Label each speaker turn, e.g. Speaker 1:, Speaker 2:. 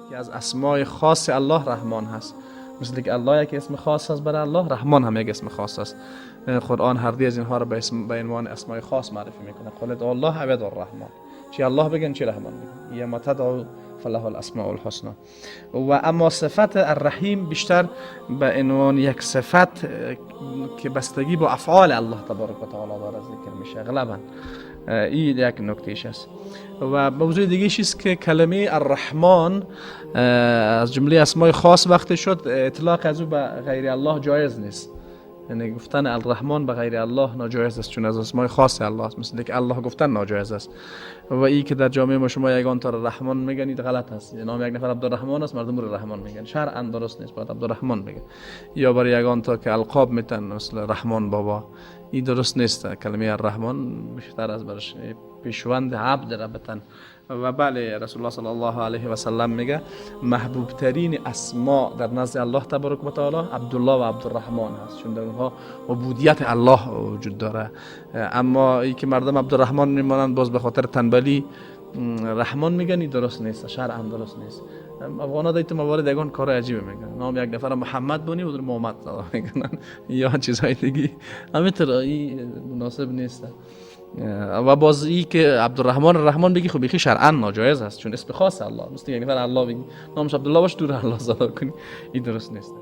Speaker 1: که از اسمای خاص الله رحمان هست. مثل که الله یک اسم خاص است برای الله، رحمان هم یک اسم خاص است. قرآن هر دوی از اینها را به عنوان اسمای خاص معرفی میکنه. قل ادعوا الله او ادعوا الرحمن، چی الله بگن چی رحمان بگن، یا ما تدعو فله الاسماء الحسنى. و اما صفت الرحیم بیشتر به عنوان یک صفت که بستگی با افعال الله تبارک و تعالی داره ذکر میشه اغلبا. این یک نکتهش است. و موضوع دیگه است که کلمه الرحمن از جمله اسمای خاص وقتی شد اطلاق از او به غیر الله جایز نیست. یعنی گفتن الرحمن به غیر الله ناجایز است، چون از اسمای خاص الله است. مثل که الله گفتن ناجایز است. و ای که در جامعه ما شما یگان تا رحمان میگن غلط است. نام یک نفر عبدالرحمن است، مردم رو رحمان میگن، شرعا درست نیست، باید عبدالرحمن بگن. یا برای یگان تا که القاب میتن مثل رحمان بابا، این درست نیست. کلمه الرحمن بیشتر از برش پیشوند عبد ربتن. و بله، رسول الله صلی الله علیه و سلم میگه محبوب ترین اسما در نزد الله تبارک و تعالی عبدالله و عبدالرحمن هست، چون در اونها عبودیت الله وجود داره. اما ای که مردم عبدالرحمن میمانند باز به خاطر تنبلی رحمان میگن، این درست نیست، شرعا درست نیست. افغانا در موارد یگان کار عجیب میگن، نام یک نفر محمد بونی و محمد میگن یا چیزهای دیگه، همینطور این مناسب نیست. و باز ای که عبدالرحمن الرحمن بگی، خب بیخی شرعا ناجایز است، چون اسم خاص الله. مثل یک نفر الله بگی، نامش عبدالله باشه، دور الله صدا کنی، این درست نیست.